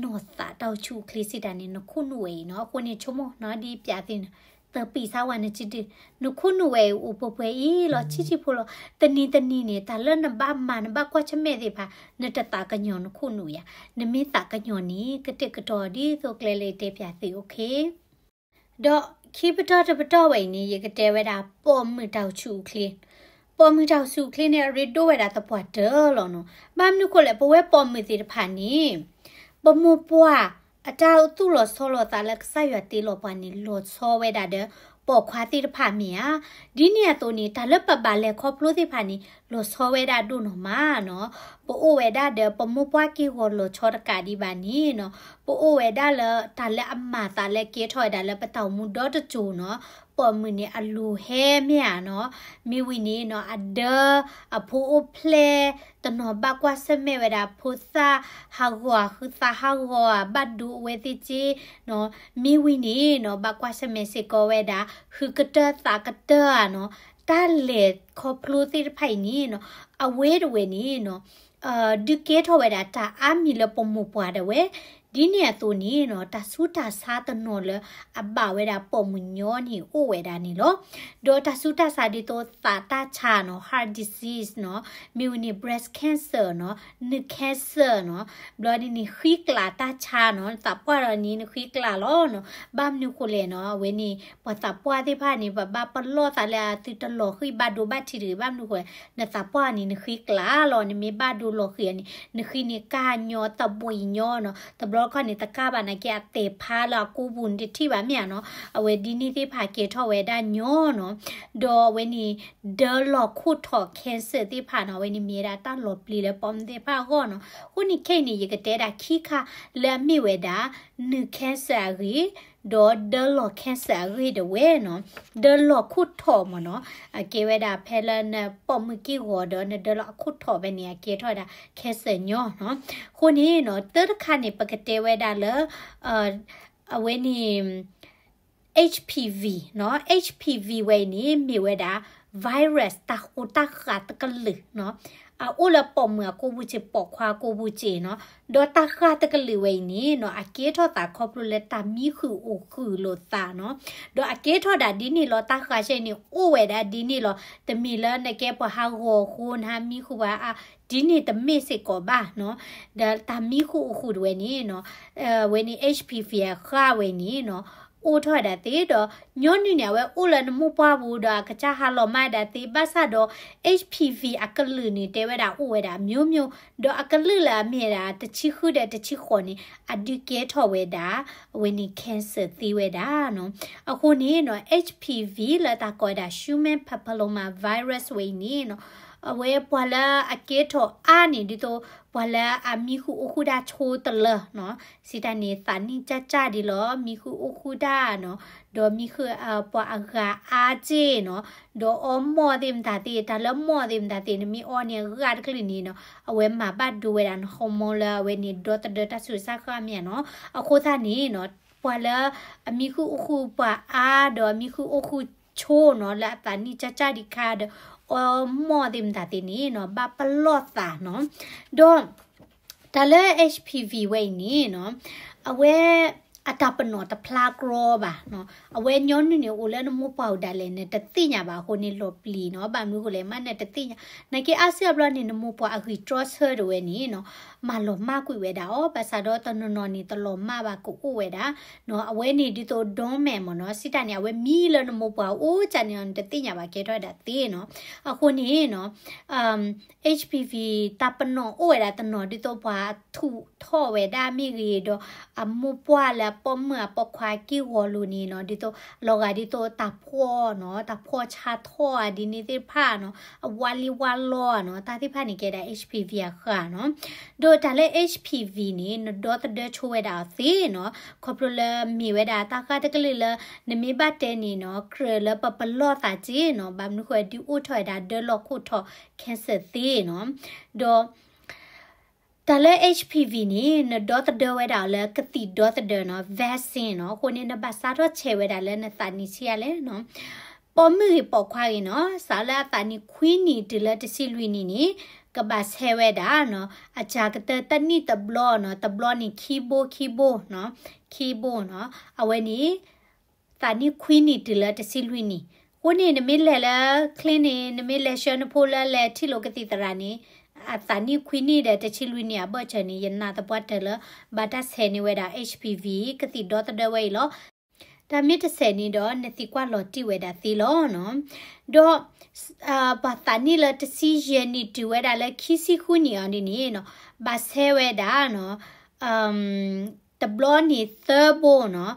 နီၢ်သးတၢ်အိၣ်ဆူၣ်အိၣ်ချ့စံးတၢ်န့ၣ် နခိၣ်နူာ်ဝဲအံၤနီၤ. အဃိန့ၣ် ဆိကမိၣ်နီၤ ဒ်ပျးသုန့ၣ် တပံးစၢ်ဝဲနစုဒု, နခိၣ်နူာ်ဝဲအံၤအိၣ်ပှဲၤပှဲၤအံၤလီၤ ဆံးဆံးဖိလီၤ. တနံၤတနံၤန့ၣ် တၢ်လၢနဘၣ်မၤနဘၣ်ကွၢ်ဆၢၣ်မဲာ်သ့ၣ်တဖၣ် နတသးကညီၤနခိၣ်နူာ်ဧါ. နမ့ၢ်သးကညီၤန့ၣ် ကတဲာ်ကတီၤဒ်သိးကျဲလၢယတဲပျးသု OK. ဒီးခံပတီၢ်တပတီၢ်ဝဲအံၤန့ၣ် ယကတဲဝဲဒၣ်ပိာ်မုၣ်တၢ်အိၣ်ဆူၣ်အိၣ်ချ့, ပိာ်မုၣ်တၢ်အိၣ်ဆူၣ်အိၣ်ချ့န့ၣ် အရ့ဒိၣ်ဝဲဒၣ်သပှၢ်တၢၢ်လီၤနီၤ. ဘၣ်မနုၤဃိလဲၣ် ပဝဲပိာ်မုၣ်သ့ၣ်တဖၣ်န့ၣ် ပမိၢ်ပှၢ်အတၢ်သူၣ်လီၤဆီလီၤသးလၢကစၢ်ယွၤတ့လီၤပှၤန့ၣ် လီၤဆီဝဲဒၣ်ဒီးပိာ်ခွါသ့ၣ်တဖၣ်မ့ၢ်ဧါ. ဒ်န့ၣ်အသိးန့ၣ် တၢ်လၢပဘၣ်လဲၤခီဖျိသ့ၣ်တဖၣ်န့ၣ် လီၤဆီဝဲဒၣ်ဒိၣ်နီၢ်မးနီၤ. ပအိၣ်ဝဲဒၣ်ဒီးပမိၢ်ပှၢ်က့ၢ်ဂီၤလီၤဆီတကးဒံးဘၣ်န့ၣ်နီၤ, ပအိၣ်ဝဲဒၣ်လၢတၢ်လၢအမၤသးလၢကဲထီၣ်ဝဲဒၣ်လၢပတၢ်အိၣ်မူဒီတစိၤနီၤ. ပိာ်မုၣ်န့ၣ်အလိၤဟဲမ့ၢ်ဧါနီၤ, မ့ၢ်ဝံၤန့ၣ်နီၤ အဒၢ အဖိအိၣ်ဖျဲၣ် တနီၤဘၣ်ကွၢ်ဆၢၣ်မဲာ်ဝဲဒၣ်ဖိသၣ် ဟးဂီၤဃုသးဟးဂီၤဧါ ဘၣ်ဒိအဝဲသ့ၣ်စ့နီၤ, မ့ၢ်ဝံၤန့ၣ်နီၤ ဘၣ်ကွၢ်ဆၢၣ်မဲာ်စ့ၢ်ကီးဝဲဒၣ် ဟုကတၢၢ်သးကတၢၢ်ဧါနီၤ. တၢ်လဲၤခီဖျိသ့ၣ်တဖၣ်အံၤန့ၣ်နီၤ အဝဲတဝဲန့ၣ်နီၤ ဒုးကဲထီၣ်ဝဲဒၣ်တၢ်အါမံၤလၢပမိၢ်ပှၢ်ဒၣ်ဝဲ, ဒ်န့ၣ်အသိးန့ၣ်နီၤ တၢ်ဆူးတၢ်ဆါတနီၤလၢအဘၣ်ဝဲဒၣ်ပိာ်မုၣ်ညီန့ၣ်အိၣ်ဝဲဒၣ်န့ၣ်လီၤ. ဒီးတၢ်ဆူးတၢ်ဆါဒ်သိးသးတၢ်ဆါနီၤ heart disease နီၤ, မ့ၢ်ဝံၤန့ၣ် breast cancer နီၤ, န cancer နီၤ, ဘျီဒ်န့ၣ် ဃံကျးတၢ်ဆါနီၤ, နသးပှၢ်ဒီးန့ၣ် နဃံကျးလီၤနီၤ. ဘၣ်မနုၤဃိလဲၣ်နီၤ အဝဲန့ၣ် ပှၤသးပှၢ်သ့ၣ်တဖၣ်န့ၣ် ပဘၣ်ပလီၢ်သးလၢအသုတလီၤဃံၢ်ဘၣ်ဒိဘၣ်ထံးတဂ့ၤ, ဘၣ်မနုၤဃိလဲၣ် နသးပှၢ်န့ၣ် နဃံကျးလီၤ, နမ့ၢ်ဘၣ်ဒိလီၤဃံၢ်အီၤန့ၣ် နဃံန့ၣ်ကၢ်ညီသဘှံးညီနီၤ, တဘျီ ခီန့ၣ် တကးဘၣ်နာ်က့ အတဲာ်ဖးလၢအကိးပူၤန့ၣ်တထံၣ်ဘၣ်မ့ၢ်ဧါနီၤ. အဝဲဒ်န့ၣ်သ့ၣ်တဖၣ်ကဲထီၣ်ဝဲဒၣ်ညီနီၤ. ဒီးအဝဲန့ၣ် ဒၢလီၤခိၣ်ထီၣ် cancer သ့ၣ်တဖၣ်နီၤ, အဝဲန့ၣ်မ့ၢ်ဝဲဒၣ်တၢ်လီၤပျံၤလၢပိာ်မုၣ်သ့ၣ်တဖၣ်အဂီၢ်နီၤ. အဃိန့ၣ်ခဲအံၤန့ၣ် ယကတဲဒၣ်ခံခါလၢအမ့ၢ်ဝဲဒၣ် နုၢ် cancer အဂ့ၢ် ဒီးဒၢလီၤ cancer အဂ့ၢ်ဒၣ်ဝဲနီၤ. ဒၢလီၤခိၣ်ထီၣ်မ့ၢ်နီၤ, အကဲဝဲဒၣ်ဖဲလၢနပိာ်မုၣ်က့ၢ်ဂီၤဒီးနဒၢလီၤအခိၣ်ထီၣ်ဖဲန့ၣ် အကဲထီၣ်ဝဲဒၣ် cancer ညီနီၤ. အဃိန့ၣ်နီၤ တၢ်တခါန့ၣ် ပကတဲဝဲဒၣ်လၢ အဝဲန့ၣ် H P V နီၤ. H P V ဝဲအံၤန့ၣ် မ့ၢ်ဝဲဒၣ် virus တၢ်ဃိတၢ်ဃးတကလုာ်နီၤ, အအိၣ်လၢပိာ်မုၣ်အကိာ်ပူၤစ့ၢ် ပိာ်ခွါအကိာ်ပူၤစ့ၢ်နီၤ. ဒီးတၢ်ဃးတကလုာ်ဝဲအံၤန့ၣ်နီၤ အကဲထီၣ်သးခီဖျိလၢတၢ်မံဃုာ်အိၣ်ဃုာ်လိာ်သးနီၤ. ဒီးအကဲထီၣ်ဒၣ်ဒ်န့ၣ်လီၤ, တၢ်ဃးဆဲန့ၣ် အိၣ်ဝဲဒၣ်ဒ်န့ၣ်လီၤ. တမ့ၢ်လၢနကဲပှၤဟးဂီၤအဃိ နဟးမံဃုာ်ပှၤအါ, ဒ်န့ၣ်တမ့ၢ်စ့ၢ်ကီးဘၣ်နီၤ. ဒီးတၢ်မံဃုာ်အိၣ်ဃုာ်ဒၣ်ဝဲန့ၣ်နီၤ အဝဲန့ၣ် H P V အဃးဝဲန့ၣ်နီၤ အိၣ်ထီၣ်ဝဲဒၣ်သ့, ဒီးညီနုၢ်န့ၣ် အဝဲအိၣ်လၢနမိၢ်ပှၢ်ပူၤ ဒီးအကစၢ်ဟးလီၤမၢ်ဝဲဒၣ်သ့, ဘၣ်ဆၣ်ဒီး H P V အကလုာ်န့ၣ် တဲဝဲဒၣ်အိၣ်ဝဲဒၣ် မျိုးမျိုး, ဒီးအကလုာ်လၢအမ့ၢ်ဒၣ်တဆံဃုဒီးတဆံဃိးန့ၣ် အဒုးကဲထီၣ်ဝဲဒၣ် အဝဲန့ၣ် cancer သ့ဝဲဒၣ်နီၤ. အဃိန့ၣ်နီၤ H P V လၢတၢ်ကိးဝဲဒၣ် human papilloma virus ဝဲအံၤန့ၣ်နီၤ အဝဲပှၤလၢအကဲထီၣ်အါန့ၣ် ဒ်သိး ပှၤလၢအမံဃုာ်အိၣ်ဃုာ်တၢ်ဆိတလၢနီၤ, စံးတၢ်န့ၣ် သးနံၣ်ကၢ်ကၢ်ဒံးလီၤ, မံဃုာ်အိၣ်ဃုာ်တၢ်နီၤ, ဒီးမံဃုာ် ပှၤအဂၤအါက့ၢ်နီၤ, ဒီးအီမိာ်သ့ၣ်မတၤသ့ၣ်, တၢ်လၢမိာ်သ့ၣ်မတၤသ့ၣ် နမ့ၢ်အီန့ၣ်အဂၤတကလုာ်န့ၣ်နီၤ အဝဲမၤဘၣ်ဒိဝဲဒၣ်န hormone လၢအဝဲန့ၣ်ဒီသဒၢတၢ်ဆူးတၢ်ဆါမ့ၢ်ဧါနီၤ. အဃိသတးန့ၣ်နီၤ ပှၤလၢအမံဃုာ်အိၣ်ဃုာ်ပှၤအါ ဒီးမံဃုာ်အိၣ်ဃုာ်ဆိနီၤ လၢအသးနံၣ်ကၢ်ကၢ်ဒံးခါဒီး အီမိာ်သ့ၣ်မတၤသ့ၣ်န့ၣ်နီၤ ဘၣ်ပလီၢ်သးနီၤ. ဒီး တၢ်လၢ H P V ဝဲအံၤန့ၣ်နီၤ အဝဲ အတၢ်ပနီၣ်တဖျါကြီဘၣ်နီၤ, အဝဲညီနုၢ်န့ၣ် အိၣ်လၢနမိၢ်ပှၢ်အူဒၣ်လဲာ် နတသ့ၣ်ညါဘၣ်အဃိန့ၣ် လီၤပျံၤနီၤ, ဘၣ်မနုၤဃိလဲၣ် မ့ၢ်နတသ့ၣ်ညါ, နာ်က့အါစုအါဘျီန့ၣ် နမိၢ်ပှၢ်အဂံၢ်တြီဆၢတဝဲန့ၣ်နီၤ မၤလီၤမၢ်ကွံာ်ဝဲဒၣ်အီၤ, ဘၣ်ဆၣ်ဒီးတနီၤနီၤန့ၣ် တလီၤမၢ်ဘၣ်ကအိၣ်ဝဲဒၣ်နီၤ, အဝဲန့ၣ်ဒ်သိး dormant မ့ၢ်နီၤ, စံးတၢ်န့ၣ် အဝဲမံလၢနမိၢ်ပှၢ်အိၣ်ကၢ်န့ၣ်နီၤ နတသ့ၣ်ညါဘၣ် ကဲထီၣ်ဝဲဒၣ်သ့နီၤ, အဃိန့ၣ်နီၤ H P V တၢ်ပနီၣ်အိၣ်ဝဲဒၣ်တနီၤ ဒ်သိးပှၤထုးထီၣ်ဝဲဒၣ်မ့ၢ်ဂ့ၤဒီး အမိၢ်ပှၢ်လၢအပိာ်မုၣ်အပိာ်ခွါက့ၢ်ဂီၤလိၤန့ၣ်နီၤ, ဒ်သိး လီၤဂာ်ဒ်သိးတၢ်ဖှီၣ်နီၤ, တၢ်ဖှီၣ်ဆါထီၣ်ဧါဒ်န့ၣ်သ့ၣ်တဖၣ်နီၤ, အဝါလံဝါလီနီၤ, တၢ်သ့ၣ်တဖၣ်န့ၣ်ကဲဒၣ် H P V အဃၢ်နီၤ. ဒီးတၢ်လၢ H P V န့ၣ် နဒီသဒၢဆိဝဲဒၣ်အီၤသ့နီၤ, ခီဖျိလၢမ့ၢ်ဝဲဒၣ်တၢ်ဃၢ်တကလုာ်လၢ နမ့ၢ်ဘၣ်တဲန့ၣ်နီၤ ကြၢးလၢပပလီၢ်သးက့နီၤ, ဘၣ်မနုၤဃိဒုးအိၣ်ထီၣ်ဝဲဒၣ်ဒၢလီၢ်ခိၣ်ထီၣ် cancer သ့နီၤ. ဒီး တၢ်လၢ H P V န့ၣ် နဒီသဒၢဝဲဒၣ်အီၤလၢကသံၣ်ဒီသဒၢနီၤ, vaccine နီၤ, အဃိန့ၣ် နဘၣ်စးထီၣ်ဆဲးဝဲဒၣ်လၢနသးနံၣ်ဆံးအါလဲၣ်နီၤ. ပိာ်မုၣ်ဂ့ၤပိာ်ခွါဂ့ၤနီၤ, စးလၢအသးနံၣ်ခွံနံၣ်တုၤလၢတဆံလွံၢ်နံၣ်န့ၣ် ကဘၣ်ဆဲးဝဲဒၣ်နီၤ, အစှၤကတၢၢ်တနံၣ်တဘျီနီၤ, တဘျီန့ၣ်ခံဘိ ခံဘိနီၤ, ခံဘိနီၤ, အဝဲန့ၣ် သးနံၣ်ခွံနံၣ်တုၤလၢတဆံလွံၢ်နံၣ်. အဃိန့ၣ် နမ့ၢ်လဲၤလၢ clinic နမ့ၢ်လဲၤဆှၢနဖိလၢလဲၤထံၣ်လိာ်ကသံၣ်သရၣ်န့ၣ် အသးနံၣ်ခွံနံၣ်ဒီးတဆံလွံၢ်နံၣ်အဘၢၣ်စၢၤန့ၣ် ယနာ်သပှၢ်တၢၢ်လၢ ဘၣ်တၢ်ဆဲးန့ၢ်ဝဲဒၣ် H P V ကသံၣ်ဒီသဒၢဝဲအံၤလီၤ. တၢ်မ့ၢ်တဆဲးန့ၣ်ဒီး နသံကွၢ်လီၤတံၢ်ဝဲဒၣ်သ့လီၤနီၤ. ဒီး ပှၤသးနံၣ်လၢတဆံယဲၢ်နံၣ်တုၤဝဲဒၣ်လၢခံဆံဃုနံၣ်အီၤဒ်န့ၣ်နီၤ, ဘၣ်ဆဲးဝဲဒၣ်နီၤ တဘျီန့ၣ်သၢဘိနီၤ,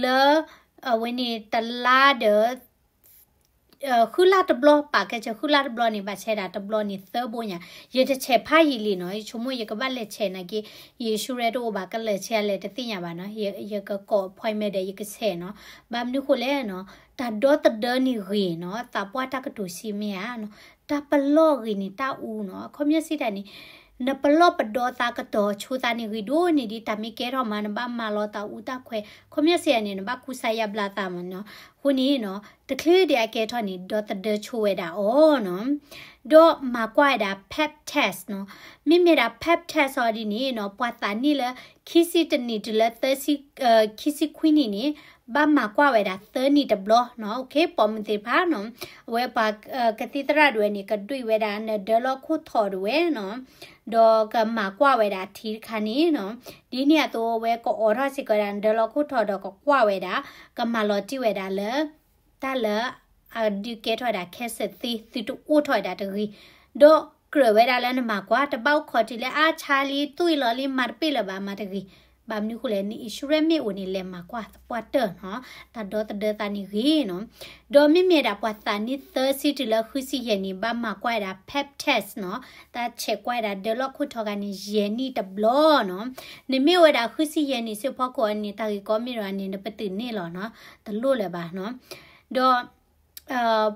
လၢ အဝဲန့ၣ်တလါဒီး ဃုလါတဘျီ, ပာ်ကဲစၢၤဃုလါတဘျီန့ၣ် ဘၣ်ဆဲးဒၣ်တဘျီန့ၣ်သၢဘိညါ. ယတဆဲးဖးယံာ်လံနီၤ, ယဆိကမိၣ်ယကဘၣ်လဲၤဆဲးနာ်က့ ယ insurance တအိၣ်ဘၣ် ကလဲၤဆဲးလဲၣ်တသ့ၣ်ညါဘၣ်နီၤ, ယကကိး appointment ဒီးယကဆဲးနီၤ. ဘၣ်မနုၤဃိလဲၣ်နီၤ, တၢ်ဒီသဒၢန့ၣ်ဂ့ၤနီၤ, သးပှၢ်တၢ်ကတိၤဆံးမ့ၢ်ဧါနီၤ, တၢ်ပလီၢ်ဂ့ၤန့ၣ်တၢ်အူနီၤ, အခီပညီစံးတၢ်န့ၣ် နပလီၢ်ပဒီသးကတီၤဆိသးန့ၣ်ဂ့ၤဒိၣ်န့ၢ်ဒံး တၢ်မ့ၢ်ကဲထီၣ်မး နဘၣ်မၤလီၤသးအူတၢ်ခွဲး, ခီပညီစံးတၢ်န့ၣ် နဘၣ်ကူစါယါဘျါသးမးနီၤ. အဃိန့ၣ်နီၤ တချုးဒံးအကဲထီၣ်န့ၣ် ဒီသဒၢဆိဝဲဒၣ်အီၤနီၤ. ဒီးမၤကွၢ်ဝဲဒၣ် Pap test နီၤ. မ့မ့ၢ်ဒၣ် Pap test အီၤဒ်န့ၣ်နီၤ ပှၤသးနံၣ်လၢ ခံဆံတနံၣ်တုၤလၢ ခံဆံခွံနံၣ်န့ၣ် ဘၣ်မၤကွၢ်ဝဲဒၣ်သၢနံၣ်တဘျီနီၤ. ပိာ်မုၣ်သ့ၣ်တဖၣ်နီၤ အဝဲပှၤကသံၣ်သရၣ်ဒၣ်ဝဲန့ၣ် ကဒွံၣ်ဝဲဒၣ်နဒၢလီၢ်ခိၣ်ထီၣ်ဒၣ်ဝဲနီၤ ဒီးကမၤကွၢ်ဝဲဒၣ်ထံတခါန့ၣ်နီၤ. ဒ်န့ၣ်အသိးအဝဲကအိးထီၣ်စ့ၢ်ကီးဒၣ်နဒၢလီၢ်ခိၣ်ထီၣ်ဒီးကကွၢ်ဝဲဒၣ် ကမၤလီၤတံၢ်ဝဲဒၣ်လၢ တၢ်လၢ အဒုးကဲထီၣ်ဝဲဒၣ် cancer သ့ သုတအိၣ်ထီၣ်ဝဲဒၣ်တဂ့ၤ. ဒီးကြၢးဝဲဒၣ်လၢနမၤကွၢ် တဘၣ်အိၣ်ခိးတုၤလၢအါဆါလံ သွံၣ်လီၤလံ မၤတပ့ၢ်လၢၤဘၣ် မၤတဂ့ၤ. ဘၣ်မနုၤအဃိလဲၣ် န insurance မ့ၢ်အိၣ်န့ၣ် လဲၤမၤကွၢ်ပှၢ်တၢၢ်နီၤ, တၢ်ဒီသဒၢသးန့ၣ်ဂ့ၤနီၤ. ဒီးမ့မ့ၢ်ဒၣ်ပှၤသးနံၣ်သၢဆံတုၤလၢဃုဆံယဲၢ်နံၣ် ဘၣ်မၤကွၢ်ဝဲဒၣ် pap test နီၤ, တၢ်ဆဲးကွၢ်ဝဲဒၣ်ဒၢလီၢ်ခိၣ်ထီဂၤန့ၣ် ယဲၢ်နံၣ်တဘျီနီၤ. နမ့ၢ်အိၣ်ဝဲဒၣ်ဃုဆံယဲၢ်နံၣ်ဆၢဖီခိၣ်အံၤန့ၣ် တၢ်ဂ့ၢ်ကီမ့ၢ်ဒၣ်န့ၣ် နပတုာ်န့ၢ်လီၤနီၤ, တလိၣ်လၢၤဘၣ်နီၤ. ဒီး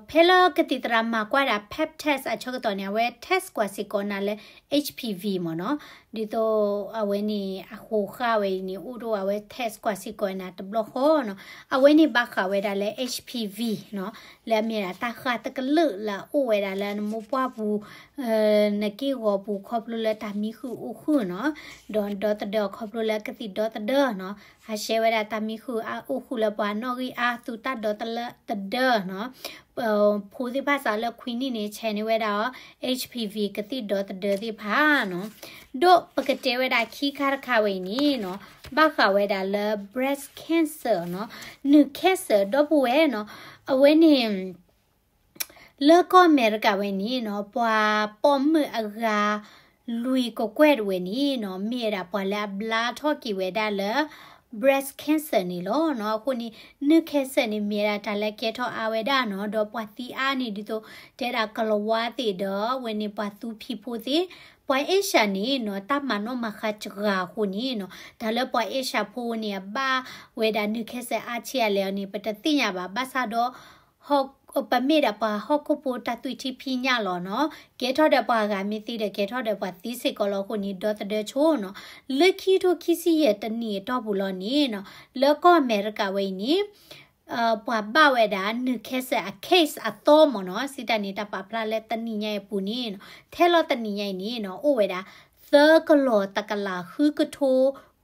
ဖဲလၢကသံၣ်သရၣ်မၤကွၢ်ဒၣ် pap test အဆၢကတီၢ်န့ၣ် အဝဲ test ကွၢ်စ့ၢ်ကီးနၤလၢ H P V မ့ၢ်နီၤ, ဒ်သိးအဝဲန့ၣ် အဃိးဃာ်ဝဲအံၤန့ၣ် အိၣ်ဒီးအဝဲ test ကွၢ်စ့ၢ်ကီးနၤတဘျီဃီနီၤ. အဝဲန့ၣ်ဘၣ်ဃးဝဲဒၣ်လၢ H P V နီၤ, လၢအမ့ၢ်ဒၣ်တၢ်ဃၢ်တကလုာ်လၢအအိၣ်ဝဲဒၣ်လၢနမိၢ်ပှၢ်ပူၤ နက့ၢ်ဂီၤပူၤ ခီဖျိလၢတၢ်မံဃုာ်အိၣ်ဃုာ်နီၤ, ဒီးဒီသဒၢခီဖျိလၢကသံၣ်ဒီသဒၢနီၤ, ဟးရှဲဝဲဒၣ်တၢ်မံဃုာ်အအိၣ်ဃုာ်လၢပှၤနီၣ်ဂံၢ်အါသူတၢ်ဒီသဒၢနီၤ. ဖိသ့ၣ်တဖၣ်စးလၢခွံနံၣ်န့ၣ် ဆဲးန့ၢ်ဝဲဒၣ်အီၤ H P V ကသံၣ်ဒီသဒၢသ့ၣ်တဖၣ်နီၤ. ဒီးပကတဲဝဲဒၣ်ခံခါတခါဝဲအံၤန့ၣ်နီၤ, ဘၣ်ဃးဝဲဒၣ်လၢ breast cancer နီၤ, နုၢ် cancer ဒီပုၢ်ဝဲၢ်နီၤ, အဝဲန့ၣ် လၢကီၢ်အမဲရကၤဝဲန့ၣ်နီၤ, ပှၤပိာ်မုၣ်အဂၤ လွံၢ်ကကွဲၢ်တဝဲန့ၣ်နီၤ, မ့ၢ်ဝဲဒၣ်ပှၤလၢအဘျါထီၣ်က့ၤဝဲဒၣ်လၢ breast cancer န့ၣ်လီၤနီၤ. အဃိန့ၣ် နုၢ် cancer န့ၣ် မ့ၢ်ဝဲဒၣ်တၢ်လၢကဲထီၣ်အါဝဲဒၣ်နီၤ, ဒီးပှၤသံအါန့ၣ် ဒ်သိးတဲဒၣ်ကလၤဝါသ့ၣ်ဒီး ဝဲန့ၣ်ပှၤသူဖံးဖိသ့ၣ်, ပှၤ Asia န့ၣ်နီၤ, တၢ်မၤနီၣ်မၤဃါစှၤအဃိန့ၣ်နီၤ, တၢ်လၢပှၤ Asia ဖိန့ၣ် အဘၣ်ဝဲဒၣ်နုၢ် cancer အါဆံးအါလဲၣ်အီၤန့ၣ် ပတသ့ၣ်ညါဘၣ်. ဘၣ်ဆၣ်ဒီး ပမ့ၢ်ဒၣ်ပှၤဟီၣ်ခိၣ်ဖိတၢ်သွံၣ်ထံဖံးညၣ်လီၤနီၤ, ကဲထီၣ်ဒီးပှၤဂၤမ့ၢ်သံဒီး ကဲထီၣ်ဒီးပှၤသံစ့ၢ်ကီးလီၤ. အဃိန့ၣ် ဒီသဒၢဆိနီၤ, လၢခံထိခံဆံယဲၢ်တနံၣ်အတီၢ်ပူၤလီၤန့ၣ်နီၤ, လၢကီၢ်အမဲရကၤဝဲအံၤန့ၣ် ပှၤဘၣ်ဝဲဒၣ်နုၢ် cancer အ case အသီမ့ၢ်နီၤ, စံးတၢ်န့ၣ် တၢ်ပာ်ဖျါလၢတနံၣ်ညါအံၤအပူၤန့ၣ်နီၤ, ထဲလီၤတနံၣ်ညါအံၤန့ၣ်နီၤ, အိၣ်ဝဲဒၣ် သၢကလီၤတကလးဃုကထိ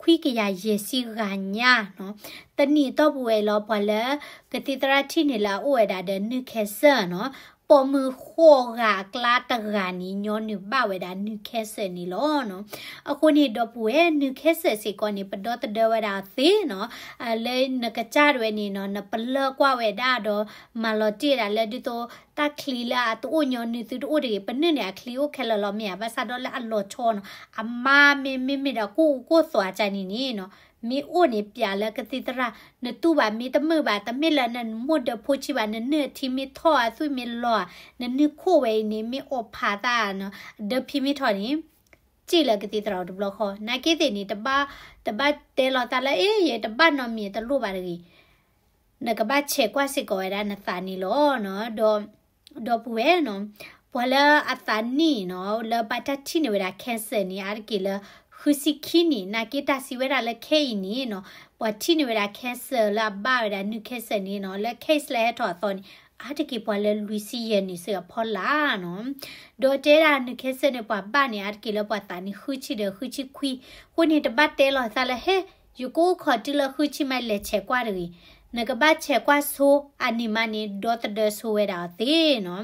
ခွံကယၤယဲၢ်ဆံဂၤညါနီၤ. တနံၣ်အတီၢ်ပူၤဝဲအံၤလီၤ ပှၤလၢ ကသံၣ်သရၣ်ထံၣ်န့ၢ်လၢအအိၣ်ဝဲဒၣ်ဒီးနုၢ် cancer နီၤ, ပိာ်မုၣ်ဃိးဂၤအကျါတဂၤန့ၣ် ညီနုၢ်ဘၣ်ဝဲဒၣ်နုၢ် cancer န့ၣ်လီၤနီၤ. အဃိန့ၣ် ဒီပုၢ်ဝဲၢ် နုၢ် cancer စ့ၢ်ကီးန့ၣ် ပဒီသဒၢဝဲဒၣ်အီၤသ့နီၤ, လၢနကစၢ်တဝဲန့ၣ်နီၤ, နပလၢၢ်ကွၢ်ဝဲဒၣ်ဒီး မၤလီၤတံၢ်ဝဲဒၣ်လၢဒ်သိး တၢ်ချံလၢအတအိၣ်ညီနုၢ်သုတအိၣ်တဂ့ၤ, ပနုၢ်န့ၣ် အချံအိၣ်ခဲလၢာ်လီၤမ့ၢ်ဧါ, ဘၣ်ဆၣ်ဒီးလၢအလီၤဆီနီၤ, အမါမ့ၢ်မ့မ့ၢ်ဒီးကိၢ်ကိၢ်သွးကါန့ၣ်န့ၣ်နီၤ, မ့ၢ်အိၣ်န့ၣ် ပျးလၢကသံၣ်သရၣ်, နတူၢ်ဘၣ်မ့ၢ်တမုာ်ဘၣ်, တမ့ၢ်လၢနမိၢ်ဒၢးဖိဆံးဘၣ်, နနုၢ်အထံမ့ၢ်ထီၣ်ဧါ, သွံၣ်မ့ၢ်လီၤဧါ, နနုၢ်ခိၣ်ဝဲအံၤန့ၣ် မ့ၢ်အီၣ်ဖးသးနီၤ, ဒၢးဖံမ့ၢ်ထီၣ်န့ၣ် စံၣ်လၢကသံၣ်သရၣ်အိၣ်တဘျီဃီ, နာ်က့သ့ၣ်န့ၣ် တဘၣ်တဲလီၤသးလၢ အ့ ယတဘၣ်နီတမံၤတလိၣ်ဘၣ်တဂ့ၤ, နကဘၣ်ဆဲးကွၢ်စ့ၢ်ကီးဝဲဒၣ်နသးန့ၣ်လီၤနီၤ. ဒီပုၢ်ဝဲၢ်နီၤ, ပှၤလၢအသးနံၣ်နီၤ လၢဘၣ်တၢ်ထံၣ်န့ၢ်ဝဲဒၣ် cancer န့ၣ် အါတက့ၢ်လၢ ဃုဆံခံနံၣ်, နာ်က့တၢ်စံးဝဲဒၣ်လၢခဲအံၤန့ၣ်နီၤ, ပှၤထံၣ်န့ၢ်ဝဲဒၣ် cancer လၢအဘၣ်ဝဲဒၣ်နုၢ် cancer န့ၣ်နီၤ, လၢ case လၢဟဲထီၣ်အသီန့ၣ် အါတက့ၢ်ပှၤလၢလွံၢ်ဆံယဲၢ်နံၣ်ဆူအဖီလာ်နီၤ. ဒီးတဲဒၣ်နုၢ် cancer န့ၣ် ပှၤဘၣ်န့ၣ် အါတက့ၢ်လၢပှၤသးနံၣ်ဃုဆံဒီးဃုဆံခွံ, အဃိန့ၣ် တဘၣ်တဲလီၤသးလၢ ဟဲ ယကအိၣ်ခိးတုၤလၢဃုဆံမး လဲၤဆဲးကွၢ်တဂ့ၤ, နကဘၣ်ဆဲးကွၢ်ဆိအနံၣ်မးန့ၣ် ဒီသဒၢဆိဝဲဒၣ်အီၤသ့နီၤ.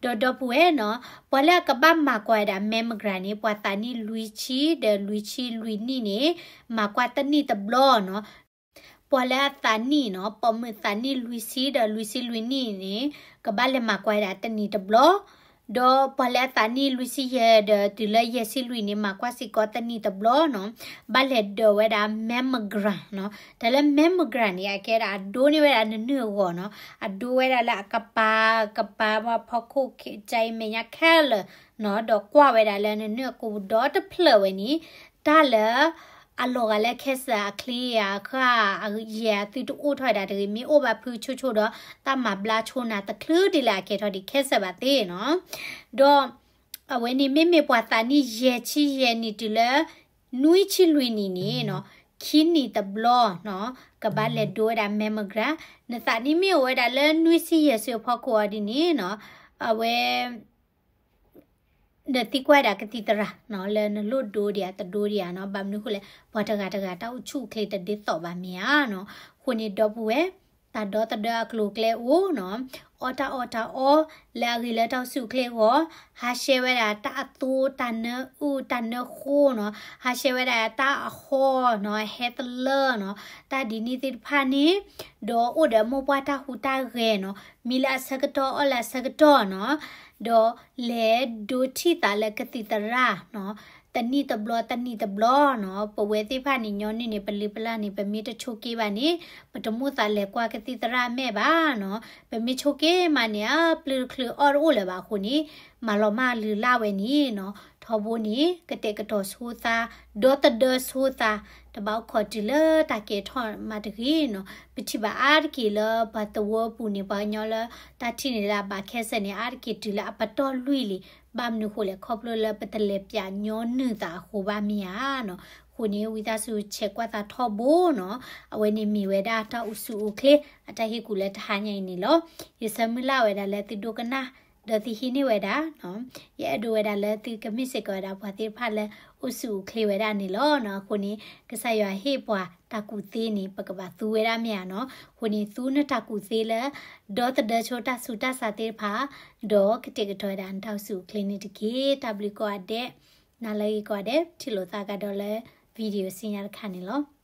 ဒီးဒီပုၢ်ဝဲၢ်နီၤ, ပှၤလၢအကဘၣ်မၤကွၢ်ဝဲဒၣ် mammogram န့ၣ် ပှၤသးနံၣ်လွံၢ်ဆံဒီးလွံၢ်ဆံလွံၢ်နံၣ်န့ၣ် မၤကွၢ်တနံၣ်တဘျီနီၤ. ပှၤလၢအသးနံၣ်နီၤ, ပိာ်မုၣ်သးနံၣ်လွံၢ်ဆံဒီးလွံၢ်ဆံလွံၢ်နံၣ်န့ၣ် ကဘၣ်လဲၤမၤကွၢ်ဝဲဒၣ်တနံၣ်တဘျီ, ဒီးပှၤလၢအသးနံၣ်လွံၢ်ဆံယဲၢ်ဒီးတုၤလၢယဲၢ်ဆံလွံၢ်န့ၣ် မၤကွၢ်စ့ၢ်ကီးတနံၣ်တဘျီနီၤ, ဘၣ်လဲၤဒိးဝဲဒၣ် mammogram နီၤ. တၢ်လၢ mammogram န့ၣ် အကဲဒၣ်အဒိန့ၢ်ဝဲဒၣ်နနုၢ်အဂီၢ်နီၤ, အဒိဝဲဒၣ်လၢအကပၤ, ကပၤဝဲဖီခိၣ်ကၠဲမဲာ်ညါခဲလၢာ်နီၤ, ဒီးကွၢ်ဝဲဒၣ်လၢနနုၢ်အကူဒီတဖျၢၣ်ဝဲန့ၣ် တၢ်လၢ အလီၤဂာ်လၢ cancer အချံအဃၢ်အယဲၢ်အသုတအိၣ်ထီၣ်ဝဲဒၣ်တဂ့ၤ, မ့ၢ်အိၣ်ဘၣ်ဖုဆိဆိဒီး တၢ်မၤဘျါဆိနၤတချုးဒ်လၢအကဲထီၣ်ဒံး cancer ဘၣ်သ့နီၤ. ဒီး အဝဲန့ၣ်မ့မ့ၢ်ပှၤသးနံၣ်ယဲၢ်ဆံယဲၢ်နံၣ်တုၤလၢ နွံဆံလွံၢ်နံၣ်န့ၣ်နီၤ, ခံနံၣ်တဘျီနီၤ, ကဘၣ်လဲၤဒိဝဲဒၣ် mammogram, နသးနံၣ်မ့ၢ်အိၣ်ဝဲဒၣ်လၢနွံဆံယဲၢ်ဆံအဖီခိၣ်အီၤဒ်န့ၣ်နီၤ, အဝဲ နသံကွၢ်ဒၣ်ကသံၣ်သရၣ်နီၤ, လၢနလိၣ်ဒိဒံးဧါ တဒိဒံးဧါနီၤ, ဘၣ်မနုၤအဃိလဲၣ်, ပှၤတဂၤတဂၤတၢ်အိၣ်ဆူၣ်အိၣ်ချ့တဒ်သိးဘၣ်မ့ၢ်ဧါနီၤ. အဃိန့ၣ်ဒီပုၢ်ဝဲၢ်, တၢ်ဒီသဒၢအကျိၤအကျဲအိၣ်နီၤ, အီၣ်တၢ်အီၣ်တၢ်အီ လၢအဂ့ၤလၢတၢ်အိၣ်ဆူၣ်အိၣ်ချ့အဂီၢ်, ဟးရှဲဝဲဒၣ်တၢ်အသိတၢ်နၢအုၣ်တၢ်နၢဃိနီၤ, ဟးရှဲဝဲဒၣ်တၢ်အဟီနီၤ, ဟဲသလၢနီၤ, တၢ်ဒ်န့ၣ်သ့ၣ်တဖၣ်န့ၣ် ဒီးအိၣ်ဒီးမိၢ်ပှၢ်တၢ်ဟူးတၢ်ဂဲၤနီၤ, မံလၢအဆၢကတီၢ်အီၣ်လၢအဆၢကတီၢ်နီၤ, ဒီးလဲၤဒိထံၣ်သးလၢကသံၣ်သရၣ်နီၤ, တနံၣ်တဘျီ တနံၣ်တဘျီနီၤ, ပဝဲသ့ၣ်တဖၣ်န့ၣ် ညီနုၢ်န့ၣ် ပလံၤပလၢ်န့ၣ် ပမ့ၢ်တဆိးက့ဘၣ်န့ၣ် ပတမိၣ်သးလဲၤကွၢ်ကသံၣ်သရၣ်မဲာ်ဘၣ်နီၤ. ပမ့ၢ်ဆိးက့မးန့ၣ် အပျုၤတချုးအီၣ်တအိၣ်လၢၤဘၣ်အဃိန့ၣ် မၤလီၤမၢ်လုၢ်လၢ်ဝဲန့ၣ်နီၤ. ထီဘိန့ၣ် ကတဲာ်ကတီၤဆိသး, ဒီသဒၢဆိသး, တဘၣ်အိၣ်ခိးတုၤလၢတၢ်ကဲထီၣ်မးတဂ့ၤနီၤ. ပထံၣ်ဘၣ်အါတက့ၢ်လၢပှၤသဝီပူၤန့ၣ် ပှၤကညီလၢတၢ်ထံၣ်န့ၢ်ဒၣ်ဘၣ်ခဲစဲးန့ၣ် အါတက့ၢ်တုၤလၢအပတီၢ်လွံၢ်လံ. ဘၣ်မနုၤဃိလဲၣ်, ခီဖျိလၢပတလဲၤပၠးညီနုၢ်သးအဃိဘၣ်မ့ၢ်ဧါနီၤ. အဃိန့ၣ် ဝံသးစူၤဆဲးကွၢ်သးထီဘိနီၤ. အဝဲန့ၣ်မ့ၢ်ဝဲဒၣ်တၢ်အိၣ်ဆူၣ်အိၣ်ချ့ အတၢ်ဟ့ၣ်ကူၣ်လၢတဟါညါအံၤန့ၣ်လီၤ. ယဆၢမုၢ်လၢ်ဝဲဒၣ်လၢသုဒိကနၣ် ဒီးသုဟံးန့ၢ်ဝဲဒၣ်နီၤ. ယအဲၣ်ဒိးဝဲဒၣ်လၢသုကမ့ၢ်စ့ၢ်ကီးဝဲဒၣ်ပှၤသ့ၣ်တဖၣ်လၢအိၣ်ဆူၣ်အိၣ်ချ့ဝဲဒၣ်န့ၣ်လီၤနီၤ. အဃိန့ၣ် ကစၢ်ယွၤဟ့ၣ်ပှၤတၢ်ကူၣ်သ့န့ၣ် ပကဘၣ်သူဝဲဒၣ်မ့ၢ်ဧါနီၤ. အဃိန့ၣ် သူနတၢ်ကူၣ်သ့လၢ ဒီသဒၢဆိတၢ်ဆူးတၢ်ဆါသ့ၣ်တဖၣ် ဒီးကတဲာ်ကတီၤဝဲဒၣ်နတၢ်အိၣ်ဆူၣ်အိၣ်ချ့န့ၣ်တက့ၢ်. တၢ်ဘျုးကိးဂၤဒဲး, နၤလၢအဂ့ၤကိးဂၤဒဲး, ထံၣ်လိာ်သးကဒီးလၢ video စံညါတခါန့ၣ်လီၤ.